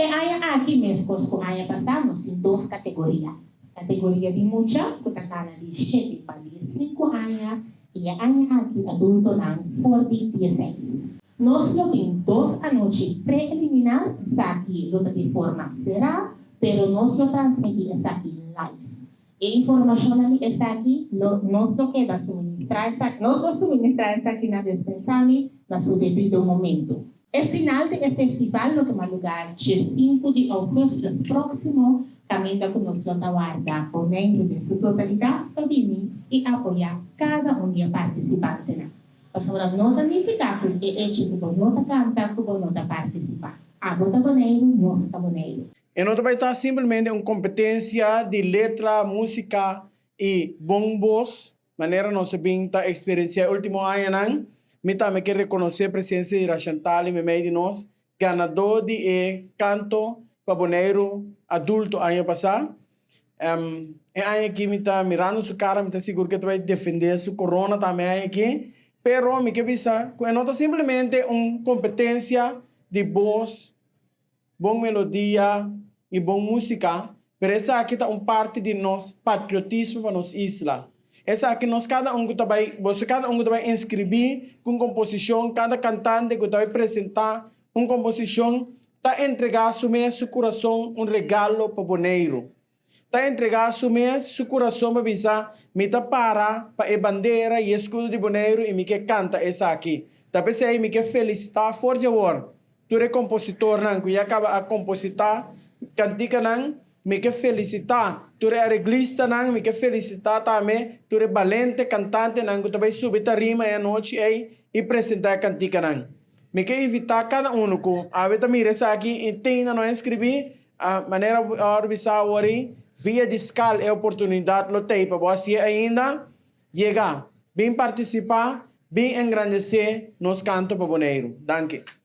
E aña aki, meskos ku aña pasá, nos tin dos kategoria, kategoria di mucha ku ta kana di shete pa diesinku aña i e aña aki adultonan for di dieseis. Nos lo tin dos anochi preeliminar, esaki lo ta di forma será, pero nos lo transmití esaki live. E informashonnan di esaki lo nos lo keda suministrá esaki nos lo suministrá esaki na Despensami na su debido momento. E final di e festival lo tuma lugá dje sinku di ougùstùs próksimo, kaminda ku nos lo ta warda Boneiru den su totalidat pa bini i apoyá kada un di e partisipantenan. Pasobra no ta nifiká ku e echo ku bo no ta kanta ku bo no ta partisipá. Abo ta Boneiru, nos ta Boneiru. E no ta bai ta simplemente un kompetensia di letra, músika i bon bos, manera nos a bin ta eksperensiá e último añanan. Mi tambe ke rekonosé presensia di Rashantali meimei di nos, ganadó di e Kanto pa Boneiru Adulto aña pasá. E aña aki mi ta mirando su kara, mi ta sigur ku e ta bai defendé su korona tambe e aña aki. Pero mi ke bisa ku e no ta simplemente un kompetensia di bos, bon melodia i bon músika, pero esaki ta un parti di nos patriotismo pa nos isla. Esaki nos kada un ku ta bai, boso kada un ku ta bai inskribí ku un komposishon, kada kantante ku ta bai presentá un komposishon ta entregá su mes, su kurason un regalo pa Boneiru. Ta entregá su mes, su kurason pa bisa, Mi ta para pa e bandera i e skudo di Boneiru i mi ke kanta esaki. Ta p'esei mi ke felisitá for di awor tur e kompositornan ku ya kaba a kompositá kantikanan, mi ke felisitá tur e areglistanan, mi ke felisitá tambe tur e balente kantantenan ku ta bai subi tarima e anochi ei i presentá e kantikanan. Mi ke invitá kada unu ku awe ta mira esaki i tin na no inskribí, a manera ora bisa awor ei, via di skal e oportunidat lo t'ei pa bo hasié ainda. Yega, bin partisipá, bin engrandesé nos kanto pa Boneiru. Danki.